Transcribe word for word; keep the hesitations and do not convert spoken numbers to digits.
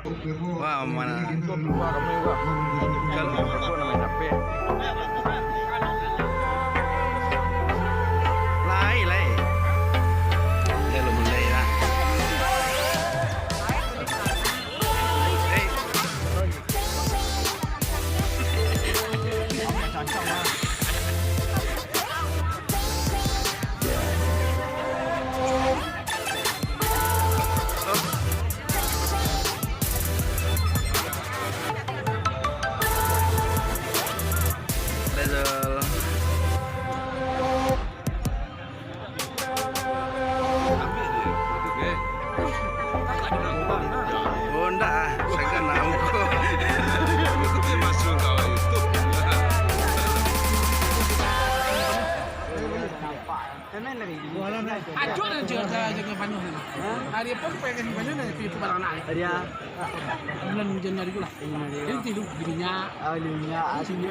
Wah, mana? Kalau aku nak main H P. Lai, lai. Dah lah mulai lah. Eh. Rizal. Oh, ndak ah. Sagan nak ukur. Acok lah, jaga, jaga panuh ni. Hari apa aku pakai panuh ni, tapi itu barang anak. Hari a-, bulan Januari tu lah. Januari. Jadi tidur di minyak. Ah, di minyak, ah, sini.